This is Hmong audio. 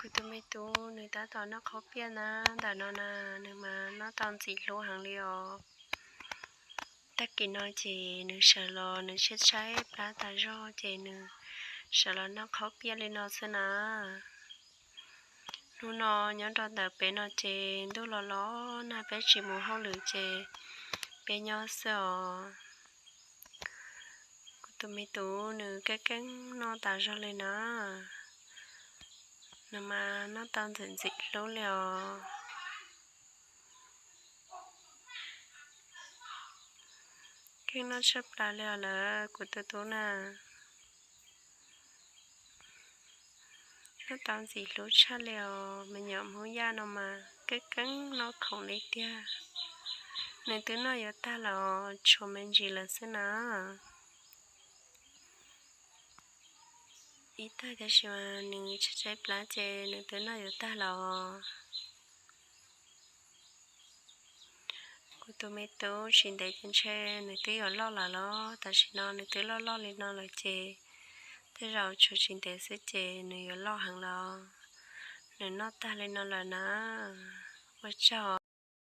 Kuv tus me tub nws tab tom noj qhaub piaj na, ntawm no na, nws mas noj tau ntxim hlub heev li os. Tag kis no ces nws sawv los nws tshaib tshaib plab tas zog ces nws sawv los noj qhaub piaj li no xwb na. Hnub no nyob rau ntawm peb no ces ntuj los los na, peb tsis mus hauj lwm ces peb nyob xwb os. Kuv tus me tub nws keej keej noj tas zog li na, nws mas noj tau ntxim ntxim hlub li os. Keej noj tshaj plaws li os lawm kuv tus tub na. Noj tau ntxim hlub tshaj li os, me nyuam Hmoob Yaj no mas keej keej noj khoom li tiag. Nws twb noj yuav tag los tshuav me ntsis lawm xwb na. Ib tag tab sis mas nws tshaib tshaib plab ces nws twb noj yuav tag los. Kuv tus me tub tsis ntev ces ntshe nws twb yuav loj lawm los, tam sim no nws twb loj loj li no lawm ces tej zaum tshuav tsis ntev xwb ces nws yuav loj heev los. Nws noj tag li no lawm na, ua tsaug.